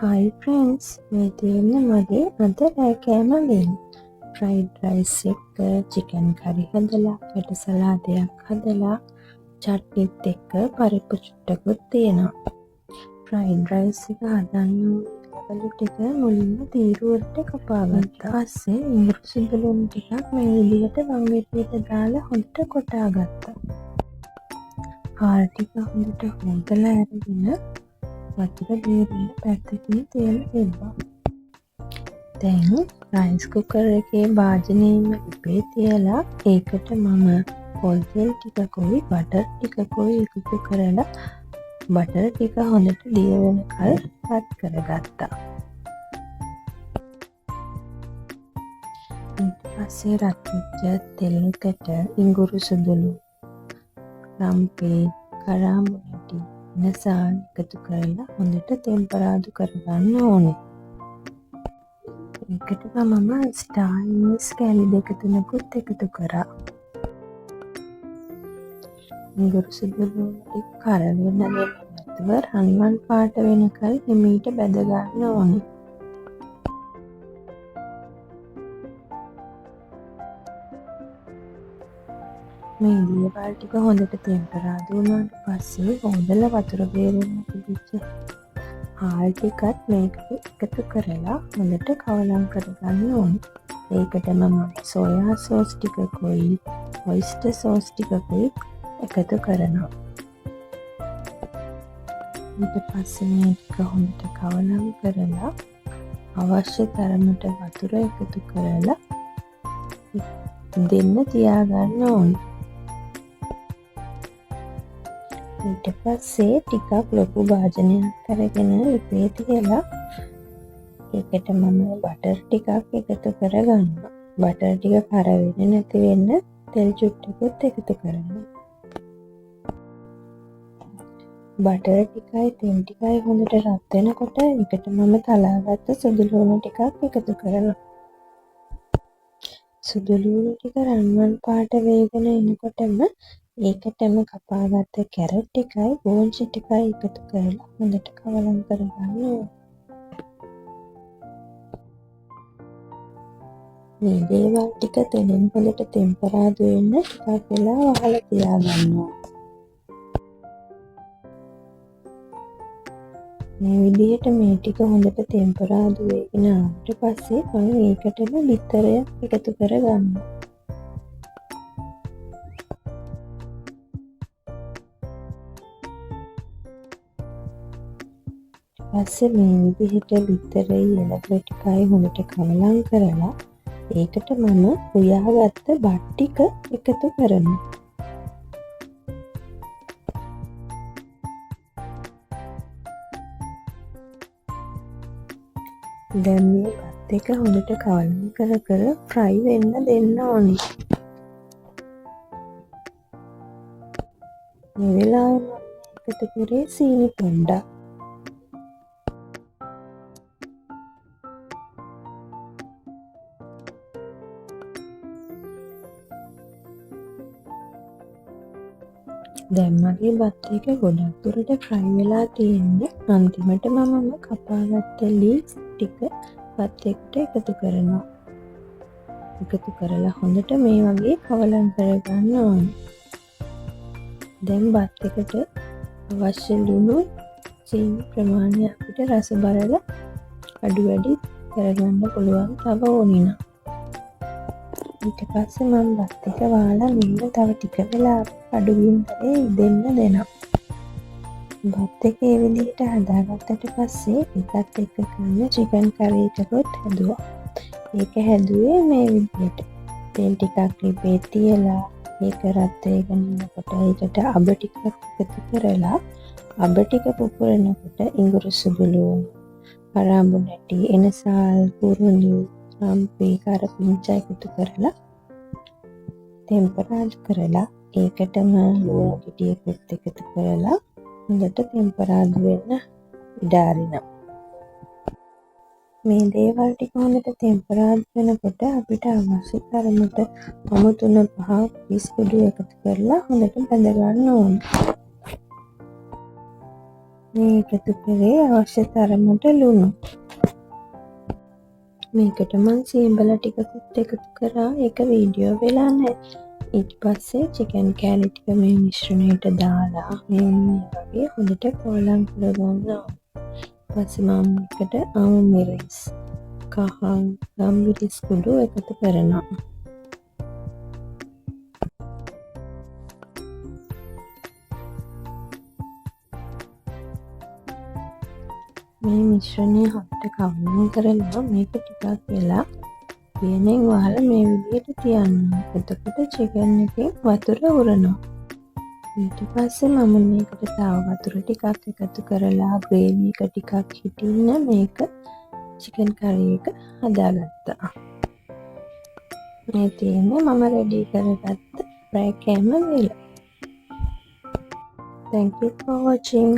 Hi friends, මේ තියෙන්නේ මගේ අද රෑ කෑම වේල. ෆ්‍රයිඩ් රයිස් එක්ක චිකන් කරි හදලා, කැට සලාදයක් හදලා, චට්නිත් එක්ක පරිප්පු චුට්ටකුත් තියෙනවා. ෆ්‍රයිඩ් රයිස් එක හදන්න ඕනේ එළවලු ටික මුලින්ම තීරු වලට කපා ගත්තා. පස්සේ ඉඟුරු සුදු ලුණු ටිකක් මේ විදිහට වංගෙඩියට දාලා හොඳට කොටා ගත්තා. හාල් ටික හොඳට හෝදලා අරගෙන වතුර බේරෙන්න පැත්තකින් තියලා තිබ්බා. දැන් රයිස් කුකර් එකේ භාජනයෙම ලිපේ තියලා ඒකට මම පොල් තෙල් ටිකකුයි බටර් ටිකකුයි එකතු කරලා බටර් ටික හොඳට දිය වෙනකල් රත් කරගත්තා. ඊට පස්සේ රත් වෙච්ච තෙල් එකට ඉඟුරු සුදුලු, රම්පේ, කරාඹු නැටි, එනසාල් එකතු කරලා හොඳට තෙම්පරාදු කරගන්න ඕනේ. ඒකටම මම ස්ටාර් ඇනිස් කෑලි දෙක තුනකුත් එකතු කරා. ඉඟුරු සුදු ලුණු ටික කර වෙන්න දෙන්නේ නැතුව රන්වන් පාට වෙනකල් හිමීට බැද ගන්න ඕනේ. මේ දේවල් ටික හොඳට තෙම්පරාදු වුණාට පස්සේ හොදලා වතුර බේරෙන්න තිබිච්ච හාල් ටිකත් මේකට එකතු කරලා හොඳට කවලම් කරගන්න ඕනේ. ඒකටම මම සෝයා සෝස් ටිකකුයි ඔයිස්ටර් සෝස් ටිකකුයි එකතු කරනවා. ඊට පස්සේ මේ ටික හොඳට කවලම් කරලා අවශ්‍ය තරමට වතුර එකතු කරලා දෙන්න තියාගන්න ඕනේ. ඊට පස්සේ ටිකක් ලොකු භාජනයක් අරගෙන ලිපේ තියලා ඒකට මම බටර් ටිකක් එකතු කරගන්නවා. බටර් ටික කර වෙන්නේ නැති වෙන්න තෙල් චුට්ටකුත් එකතු කරනවා. බටර් ටිකයි තෙල් ටිකයි හොඳට රත් වෙනකොට ඒකට මම තලාගත්ත සුදු ලුණු ටිකක් එකතු කරනවා. සුදු ලුණු ටික රන්වන් පාට වේගෙන එනකොටම ඒකටම කපාගත්ත කැරට් ටිකයි බෝංචි ටිකයි එකතු කරලා හොඳට කවලම් කරගන්න ඕනේ. මේ දේවල් ටික තෙලෙන් හොඳට තෙම්පරාදු වෙන්න ටිකක් වෙලා වහලා තියාගන්න ඕනේ. මේ විදිහට මේ ටික හොඳට තෙම්පරාදු වෙගෙන ආවට පස්සේ මම ඒකටම බිත්තරයක් එකතු කරගන්නවා. පස්සේ මේ විදිහට බිත්තරේ එළවලු ටිකයි හොඳට කවලම් කරලා ඒකට මම උයාගත්ත බත් ටික එකතු කරනවා. දැන් මේ බත් එක හොඳට කවලම් කර කර ෆ්‍රයි වෙන්න දෙන්න ඕනේ. මේ වෙලාවේ මම එකතු කරේ සීනි පොඩ්ඩක්. දැන් මගේ බත් එක ගොඩක් දුරට ෆ්‍රයි වෙලා තියෙන්නේ. අන්තිමට මම කපාගත්ත ලීක්ස් ටික බත් එකට එකතු කරනවා. එකතු කරලා හොඳට මේ වගේ කවලම් කරගන්න ඕනේ. දැන් බත් එකට අවශ්‍ය ලුණු සීනි ප්‍රමාණය අපිට රස බලලා අඩු වැඩි කරගන්න පුළුවන් තව ඕනි නම්. ඊට පස්සේ මම බත් එක වහලා මෙන්න තව ටික වෙලාවක් අඩු ගින්දරේ ඉදෙන්න දෙනවා. බත් එක ඒ විදිහට හදාගත්තට පස්සේ ඒකත් එක්ක කන්න චිකන් කරි එකකුත් හැදුවා. ඒක හැදුවේ මේ විදිහට. තෙල් ටිකක් ලිපේ තියලා ඒක රත් වෙගෙන එනකොට ඒකට අබ ටිකක් එකතු කරලා අබ ටික පුපුරනකොට ඉඟුරු සුදු ලුණු, කරාඹු නැටි, එනසාල්, කුරුඳු, රම්පේ, කරපිංචා එකතු කරලා තෙම්පරාදු කරලා ඒකටම ලුණු ගෙඩියකුත් එකතු කරලා හොඳට තෙම්පරාදු වෙන්න ඉඩ අරිනවා. මේ දේවල් ටික හොඳට තෙම්පරාදු වෙනකොට අපිට අවශ්‍ය තරමට අමු තුන පහ පිස් කුඩු එකතු කරලා හොඳට බැඳ ගන්න ඕනේ. මේ එකතු කරේ අවශ්‍ය තරමට ලුණු. මේකට මං සීඹල ටිකකුත් එකතු කරා. ඒක වීඩියෝ වෙලා නෑ. ඊට පස්සේ චිකන් කෑලි ටික මේ මිශ්‍රණයට දාලා මේ වගේ හොඳට කෝලම් කරගන්න ඕනේ. පස්සේ මම මේකට අමු මිරිස්, කහ, ගම්මිරිස් කුඩු එකතු කරනවා. මේ මිශ්‍රණය හොඳට කවලම් කරලා මේක ටිකක් වෙලා පියනෙන් වහලා මේ විදිහට තියන්න. එතකොට චිකන් එකෙන් වතුර උරනවා. ඊට පස්සේ මම මේකට තව වතුර ටිකක් එකතු කරලා ග්‍රේවි එක ටිකක් හිටින්න මේක චිකන් කරි එක හදාගත්තා. මේ තියෙන්නේ මම රෙඩි කරගත්ත රෑ කෑම වේල. Thank you for watching.